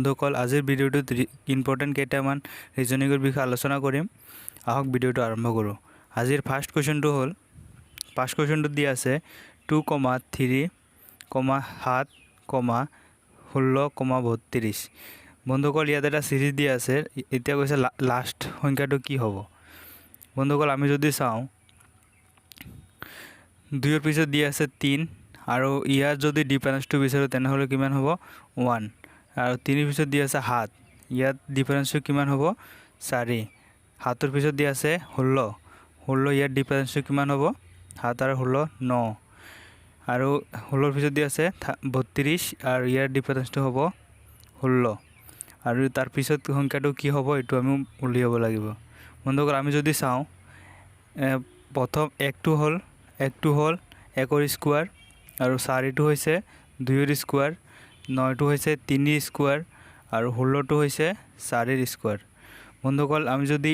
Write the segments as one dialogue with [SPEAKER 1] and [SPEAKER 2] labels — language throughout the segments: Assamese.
[SPEAKER 1] বন্ধুসকল, আজিৰ ভিডিঅ'টোত ইম্পৰ্টেণ্ট কেইটামান ৰিজনিঙৰ বিষয়ে আলোচনা কৰিম। আহক, ভিডিঅ'টো আৰম্ভ কৰোঁ। আজিৰ ফাৰ্ষ্ট কুৱেশ্যনটো হ'ল, ফাৰ্ষ্ট কুৱেশ্যনটো দিয়া আছে 2 কমা 3 কমা 7 কমা 16 কমা 32। বন্ধুসকল, ইয়াত এটা চিৰিজ দিয়া আছে। এতিয়া কৈছে লাষ্ট সংখ্যাটো কি হ'ব। বন্ধুসকল, আমি যদি চাওঁ, দুইৰ পিছত দিয়া আছে তিনি আৰু ইয়াত যদি ডিফাৰেঞ্চটো বিচাৰোঁ, তেনেহ'লে কিমান হ'ব? ওৱান। আৰু তিনিৰ পিছত দিয়া আছে সাত, ইয়াত ডিফাৰেঞ্চটো কিমান হ'ব? চাৰি। সাতৰ পিছত দিয়া আছে 16, 16, ইয়াত ডিফাৰেঞ্চটো কিমান হ'ব? সাত আৰু 16, ন। আৰু 16ৰ পিছত দিয়া আছে 32 আৰু ইয়াৰ ডিফাৰেঞ্চটো হ'ব 16। আৰু তাৰপিছত সংখ্যাটো কি হ'ব, এইটো আমি উলিয়াব লাগিব। বন্ধুসকল, আমি যদি চাওঁ, প্ৰথম একটো হ'ল একৰ স্কোৱাৰ আৰু চাৰিটো হৈছে দুইৰ স্কোৱাৰ, নয়টো হৈছে তিনিৰ স্কোৱাৰ আৰু 16টো হৈছে চাৰিৰ স্কোৱাৰ। বন্ধুসকল, আমি যদি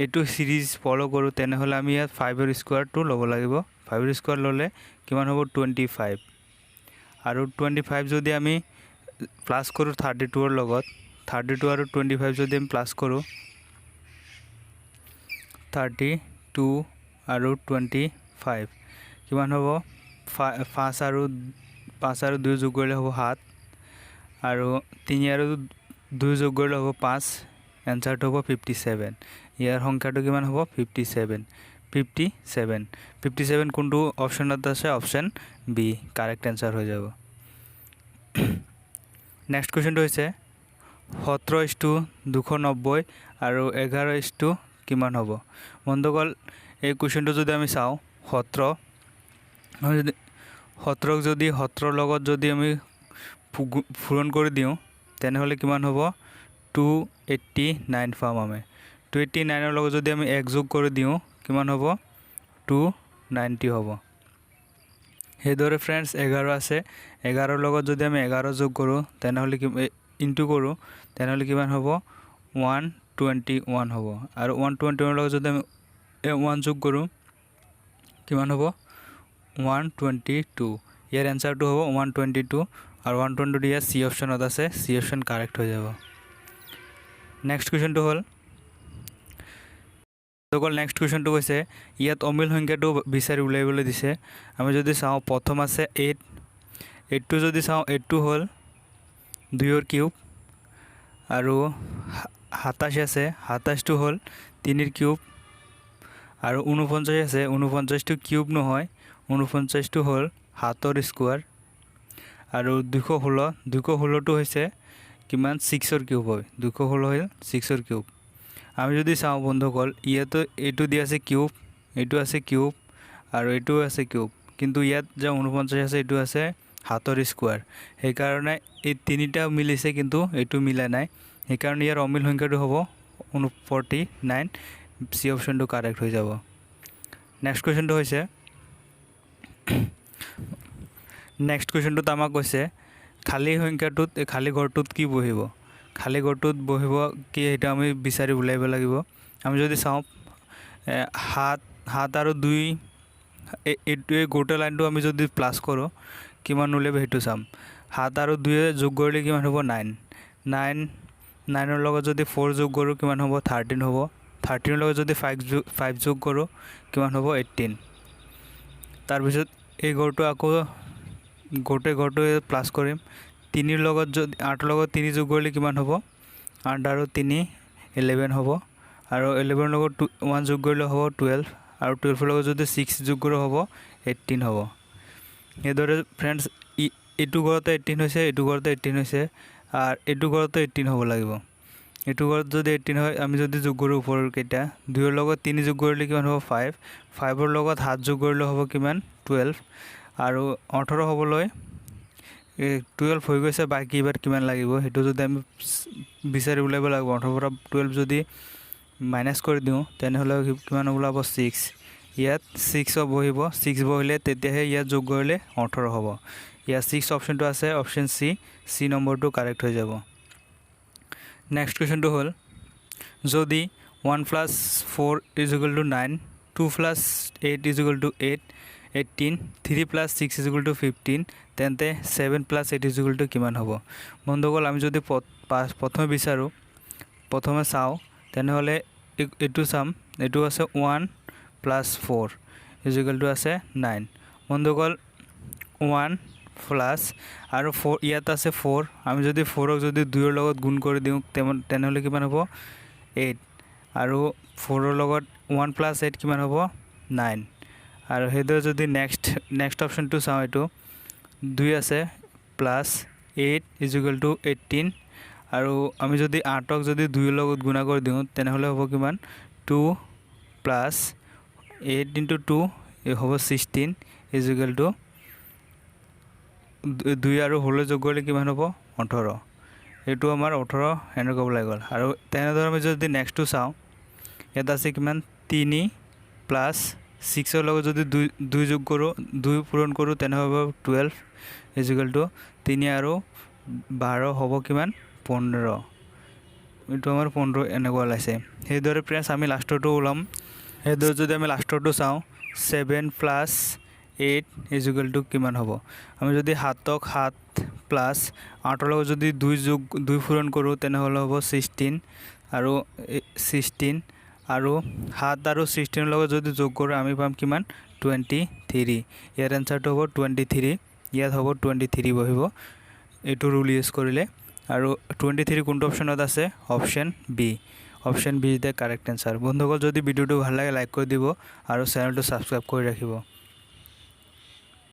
[SPEAKER 1] এইটো চিৰিজ ফ'ল' কৰোঁ, তেনেহ'লে আমি ইয়াত ফাইভৰ স্কোৱাৰটো ল'ব লাগিব। ফাইভৰ স্কোৱাৰ ল'লে কিমান হ'ব? 25। আৰু 25 যদি আমি প্লাছ কৰোঁ 32ৰ লগত, 32 আৰু 25 যদি আমি প্লাছ কৰোঁ, 32 আৰু 25 কিমান হ'ব? পাঁচ আৰু দুই যোগ কৰিলে হ'ব সাত আৰু তিনি আৰু দুই যোগ কৰিলে হ'ব পাঁচ। এনচাৰটো হ'ব 57। ইয়াৰ সংখ্যাটো কিমান হ'ব? 57, 57। 57 কোনটো অপশ্যনত আছে? অপশ্যন বি কাৰেক্ট এনচাৰ হৈ যাব। নেক্সট কুৱেশ্যনটো হৈছে 17 is two 290 আৰু 11 is two কিমান হ'ব? বন্ধুসকল, এই কুৱেশ্যনটো যদি আমি চাওঁ, 17, আমি যদি 17ক যদি 17ৰ লগত যদি আমি পূৰণ কৰি দিওঁ, তেনেহ'লে কিমান হ'ব? 289 পাম আমি। 289ৰ লগত যদি আমি এক যোগ কৰি দিওঁ, কিমান হ'ব? 290 হ'ব। সেইদৰে ফ্ৰেণ্ডছ, 11 আছে। 11ৰ লগত যদি আমি 11 যোগ কৰোঁ, তেনেহ'লে কি, ইনটু কৰোঁ, তেনেহ'লে কিমান হ'ব? 121 হ'ব। আৰু 121ৰ লগত যদি আমি ওৱান যোগ কৰোঁ, কিমান হ'ব? 122। ইয়াৰ এনচাৰটো হ'ব 122 আৰু 122 ইয়াত চি অপশ্যনত আছে। চি অপশ্যন কাৰেক্ট হৈ যাব। নেক্সট কুৱেশ্যনটো হ'ল, অকল নেক্সট কুৱেশ্যনটো কৈছে, ইয়াত অমিল সংখ্যাটো বিচাৰি উলিয়াবলৈ দিছে। আমি যদি চাওঁ, প্ৰথম আছে এইট। এইটটো যদি চাওঁ, এইটটো হ'ল দুইৰ কিউব। আৰু 27 আছে, 27টো হ'ল তিনিৰ কিউব। আৰু 49 আছে, 49টো কিউব নহয়, 49টো হ'ল সাতৰ স্কোৱাৰ। আৰু 216, 216টো হৈছে কিমান? ছিক্সৰ কিউব হয়। 216 হ'ল ছিক্সৰ কিউব। আমি যদি চাওঁ বন্ধুসকল, ইয়াতো এইটো দিয়া আছে কিউব, এইটো আছে কিউব আৰু এইটোও আছে কিউব। কিন্তু ইয়াত যে 49 আছে, এইটো আছে সাতৰ স্কোৱাৰ। সেইকাৰণে এই তিনিটা মিলিছে, কিন্তু এইটো মিলা নাই। সেইকাৰণে ইয়াৰ অমিল সংখ্যাটো হ'ব 49। চি অপশ্যনটো কাৰেক্ট হৈ যাব। নেক্সট কুৱেশ্যনটো হৈছে, নেক্সট কুৱেশ্যনটোত আমাক কৈছে, খালী সংখ্যাটোত, খালী ঘৰটোত কি বহিব? খালী ঘৰটোত বহিব কি, সেইটো আমি বিচাৰি উলিয়াব লাগিব। আমি যদি চাওঁ, সাত, সাত আৰু দুই, এইটোৱে গোটেই লাইনটো আমি যদি প্লাছ কৰোঁ, কিমান উলিয়াব সেইটো চাম। সাত আৰু দুয়ে যোগ কৰিলে কিমান হ'ব? নাইন। নাইনৰ লগত যদি ফ'ৰ যোগ কৰোঁ, কিমান হ'ব? 13 হ'ব। 13ৰ লগত যদি ফাইভ যোগ কৰোঁ, কিমান হ'ব? 18। তাৰপিছত এই ঘৰটো আকৌ গোটেই ঘৰটোৱে প্লাছ কৰিম। তিনিৰ লগত যদি, আঠৰ লগত তিনি যোগ কৰিলে কিমান হ'ব? আঠ আৰু তিনি 11 হ'ব। আৰু 11ৰ লগত টু ওৱান যোগ কৰিলে হ'ব 12। আৰু 12ৰ লগত যদি ছিক্স যোগ কৰোঁ, হ'ব 18 হ'ব। সেইদৰে ফ্ৰেণ্ডছ, এইটো ঘৰতে 18 হৈছে, এইটো ঘৰতে 18 হৈছে আৰু এইটো ঘৰতো 18 হ'ব লাগিব। এইটো ঘৰত যদি 18 হয়, আমি যদি যোগ কৰোঁ ওপৰৰ কেইটা, দুইৰ লগত তিনি যোগ কৰিলে কিমান হ'ব? ফাইভ। ফাইভৰ লগত সাত যোগ কৰিলে হ'ব কিমান? 12। আৰু 18 হ'বলৈ 12 হৈ গৈছে, বাকী এইবাৰ কিমান লাগিব, সেইটো যদি আমি বিচাৰি উলিয়াব লাগিব। 18ৰ পৰা 12 যদি মাইনাছ কৰি দিওঁ, তেনেহ'লে কিমান ওলাব? ছিক্স। ইয়াত ছিক্স বহিব। ছিক্স বহিলে তেতিয়াহে ইয়াত যোগ কৰিলে 18 হ'ব। ইয়াত ছিক্স অপশ্যনটো আছে, অপশ্যন চি, চি নম্বৰটো কাৰেক্ট হৈ যাব। নেক্সট কুৱেশ্যনটো হ'ল, যদি 1 plus 4 is equal to 9, 2 plus 8 is equal to 18, 3 plus 6 is equal to 15, তেন্তে 7 plus 8 is equal to কিমান হ'ব? বন্ধুসকল, আমি যদি প্ৰথমে বিচাৰোঁ, প্ৰথমে চাওঁ, তেনেহ'লে এইটো চাম। এইটো আছে 1 plus 4 is equal to আছে 9। বন্ধুসকল, ওৱান প্লাছ আৰু ফ'ৰ, ইয়াত আছে ফ'ৰ। আমি যদি ফ'ৰক যদি দুইৰ লগত গুণ কৰি দিওঁ, তেনেহ'লে কিমান হ'ব? এইট। আৰু ফ'ৰৰ লগত ওৱান প্লাছ এইট কিমান হ'ব? নাইন। আৰু সেইদৰে যদি নেক্সট অপশ্যনটো চাওঁ, এইটো দুই আছে, plus 8 is equal to 18। আৰু আমি যদি আঠক যদি দুইৰ লগত গুণা কৰি দিওঁ, তেনেহ'লে হ'ব কিমান? 2 plus 8 into 2 হ'ব 16 is equal to দুই আৰু 16 যোগ কৰিলে কিমান হ'ব? 18। এইটো আমাৰ 18 এনেকুৱা ওলাই গ'ল। আৰু তেনেদৰে আমি যদি নেক্সটটো চাওঁ, ইয়াত আছে কিমান? তিনি প্লাছ ছিক্সৰ লগত যদি দুই দুই যোগ কৰোঁ, দুই পূৰণ কৰোঁ, তেনেহ'লে হ'ব 12 is equal to তিনি আৰু 12 হ'ব কিমান? 15। এইটো আমাৰ 15 এনেকুৱা ওলাইছে। সেইদৰে ফ্ৰেণ্ডছ, আমি লাষ্টৰটো ওলাম। সেইদৰে যদি আমি লাষ্টৰটো চাওঁ, 7 plus 8 is equal to কিমান হ'ব? আমি যদি সাতক সাত প্লাছ আঠৰ লগত যদি দুই যোগ, দুই পূৰণ কৰোঁ, তেনেহ'লে হ'ব 16। আৰু 16 আৰু সাত আৰু 16ৰ লগত যদি যোগ কৰোঁ, আমি পাম কিমান? 23। ইয়াৰ এনচাৰটো হ'ব 23। ইয়াত হ'ব 23 বহিব এইটো ৰুল ইউজ কৰিলে। আৰু 23 কোনটো অপশ্যনত আছে? Option B. Option B is the correct answer. বন্ধুসকল, যদি ভিডিঅ'টো ভাল লাগে, লাইক কৰি দিব আৰু চেনেলটো ছাবস্ক্ৰাইব কৰি ৰাখিব।